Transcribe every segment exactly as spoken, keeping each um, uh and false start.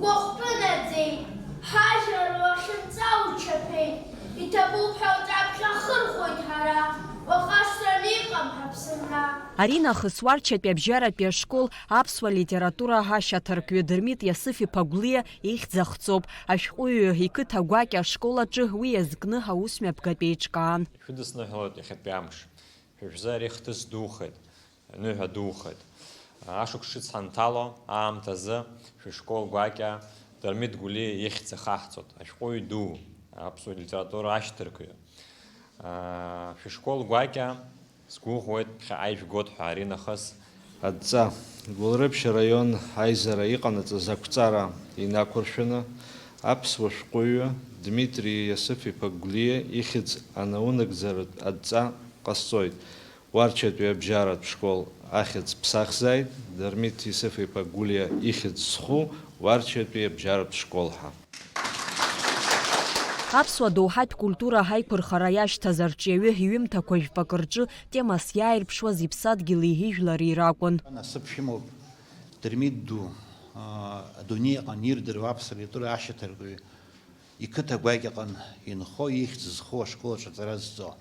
Уахәтәы наӡеит, ҳажәлар лахьынҵа учаԥеит, иҭабуп ҳәа уҿаԥхьа ҳхырхәоит ҳара, уаха шраны иҟам ҳаԥсынра. Аринахыс Уарчатәи абжьаратәи ашкол аԥсуа литература ашьаҭаркҩы Дырмит Иасыф-иԥа Гәлиа ихьӡ ахҵоуп. Ашәҟәыҩҩы иқыҭа гәакьа ашкол аҿы уи иазкны аусмҩаԥгатә еиҿкаан. Шәыдысныҳәалоит иахьатәи амш. Шәа шәзы ари хҭыс духеит, ныҳәа духеит. Ашықәс шыцҳанҭало аамҭазы шәышкол гәакьа Дырмит Гәлиа ихьӡ ахаҳҵоит, ашәҟәыҩҩы ду, аԥсуа литература ашьҭаркҩы. Шәышкол гәакьа, сгәыӷуеит, ԥхьаҟа ижәгоит ҳәа аринахыс. Адҵа. Гәылрыԥшь араион аизара иҟанаҵаз ақәҵара инақәыршәаны, аԥсуа шәҟәыҩҩы Дмитри Иасыф-иԥа Гәлиа ихьӡ анаунагӡаратә адҵа ҟасҵоит. Уарчатәи абжьаратә школ ахьӡ ԥсахзааит, Дырмит Иасыф-иԥа Гәлиа ихьӡ зху Уарчатәи абжьаратә школ ҳәа. Аԥсуа доуҳатә культура ҳаиқәырхара иашьҭаз арҿиаҩы иҩымҭақәа жәпакы рҿы темас иааирԥшуаз иԥсадгьыли ижәлари ракәын. Насыԥ шәымоуп, Дырмит ду, аа, адунеи аҟны ирдыруа аԥсуа литература ашьаҭаркҩы иқыҭа гәакьаҟан инхо, ихьӡ зху ашкол аҿы аҵара зҵо.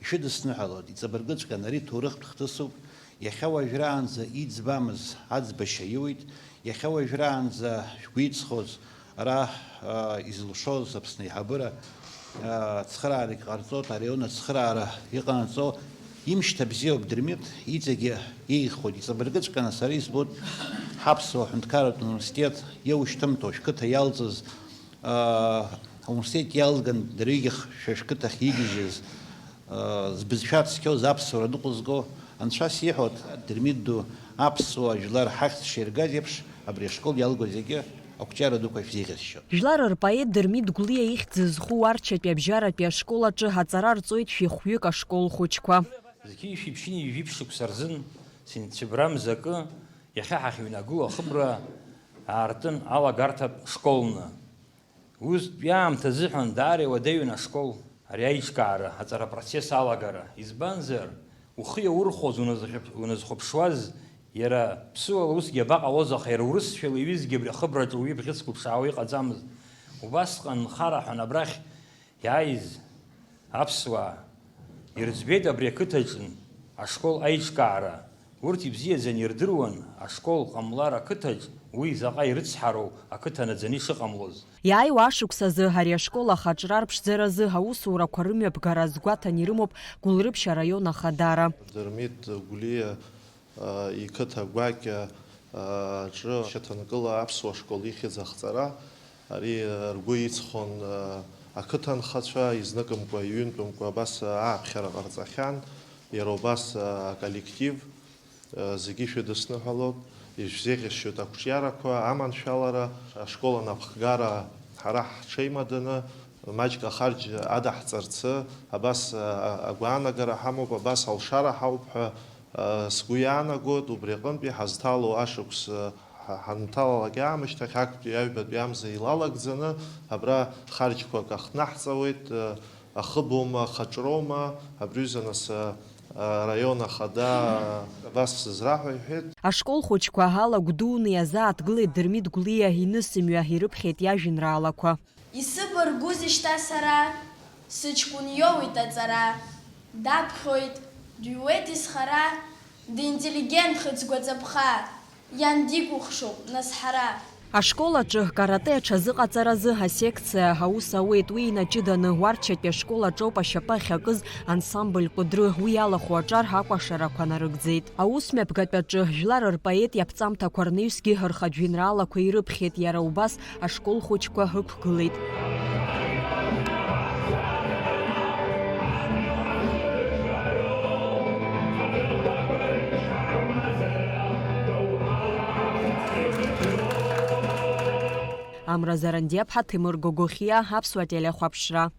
Ишәыдысныҳәалоит, иҵабыргыҵәҟьан, ари ҭоурыхтә хҭысуп, иахьа уажәраанӡа иӡбамыз аӡбашьа иуит, иахьа уажәраанӡа шәгәы иҵхоз, ара, а, изылшоз Аԥсны аиҳабыра, а, цхыраарагь ҟарҵоит, араион ацхыраара иҟанаҵо, имшьҭа бзиоуп Дырмит, иҵегьы иеиӷьхоит, иҵабыргыҵәҟьаны сара избоит, ҳаԥсуа ҳәынҭқарратә университет иоушьҭымҭоу, шәқыҭа иалҵыз, аа, ауниверситет иалган, дырҩегьых шәа шәқыҭахь игьежьыз, аа, збызшәа цқьоу, заԥсуара ныҟәызго, анцәа сиҳәоит, Дырмит ду, аԥсуа жәлар ҳахьӡ ширгаз еиԥш, абри ашкол иалгоу зегьы ақәҿиара дуқәа шәзеиӷьасшьоит. Жәлар рпоет Дырмит Гәлиа ихьӡ зху Уарчатәи абжьаратәи ашкол аҿы аҵара рҵоит шәи хәҩык ашкол хәыҷқәа. Зқьи шәиԥшьыни жәиԥшь шықәса рзын сентябрь мзакы иахьа ҳахьыҩнагылоу ахыбра аартын алагарҭатә школны. Устәи аамҭа азыҳәан даара иуадаҩын ашкол, ари аиҿкаара, аҵара апроцесс алагара. Избанзар, ухы иаурхәоз уназхьыԥ-, уназхәаԥшуаз, иара ԥсуала усгьы абаҟалоз, аха иара урысшәала иҩызгьы абри ахыбраҿы уи абӷьыц зқәыԥшаауа иҟаӡамызт. Убасҟан нхараҳәан абрахь иааиз аԥсуаа ирыӡбеит абри ақыҭаҿы ашкол аиҿкаара. Урҭ ибзиаӡаны ирдыруан, ашкол ҟамлар ақыҭаҿ уи заҟа ирыцҳароу ақыҭа наӡаны ишыҟамлоз. Иааиуа ашықәсазы ари ашкол ахаҿра рԥшӡаразы аусурақәа рымҩаԥгара азгәаҭан ирымоуп Гәылрыԥшь араион ахадара. Дырмит Гәлиа, а, иқыҭа гәакьа, а, аҿы шьаҭанкыла аԥсуа школ ихьӡ ахҵара, ари, а, ргәы иҵхон, а, ақыҭанхацәа, изныкымкәа, иҩынтәымкәа абас, а, ааԥхьара ҟарҵахьан, иара убас, а, аколлектив. Зегьы шәыдысныҳәалоит, ишәзеиӷьасшьоит ақәҿиарақәа, аманшәалара, ашкол анапхгара ҳара ҳҽеимаданы, маҷк ахарџь адаҳҵарцы, абас, а, агәаанагара ҳамоуп, абас алшара ҳауп ҳәа, а, сгәы иаанагоит, убри аҟынтәи ҳазҭало ашықәс, а, ҳа-, ҳанҭалалак аамышьҭахь актәи аҩбатәи амза илалагӡаны абра харџьқәак ахҭнаҳҵауеит, а, Ахыбоума, ахаҿроума, абри аҩыза нас, а, араион ахада, а, абас сызраҳәа иҳәеит. Ашкол хәыҷқәа алагәдуны иазааҭгылеит Дырмит Гәлиа инысымҩа, ирыԥхьеит иажәеинраалақәа. Исыбаргәузеи шьҭа сара, сыҷкәын иоуеит аҵара. Даԥхьоит, дыҩуеит изхара, динтеллигент хыҵгәаҵаԥха. Иан дикәыхшоуп, нас ҳара. Ашкол аҿы каратэ аҽазыҟаҵаразы асекциа аус ауеит, уи инаҷыданы Уарчатәи ашкол аҿоуп ашьапы ахьакыз ансамбль Кәыдры, уи иалахәу аҿар акәашарақәа нарыгӡеит. Аусмҩаԥгатәаҿы жәлар рпоет иаԥҵамҭақәа рнаҩсгьы рхатә жәеинраалақәа ирыԥхьеит, иара убас ашкол хәыҷқәа ықәгылеит. Амра Зарандиаԥҳа, Ҭемыр Гогохиа, Аԥсуа телехәаԥшра.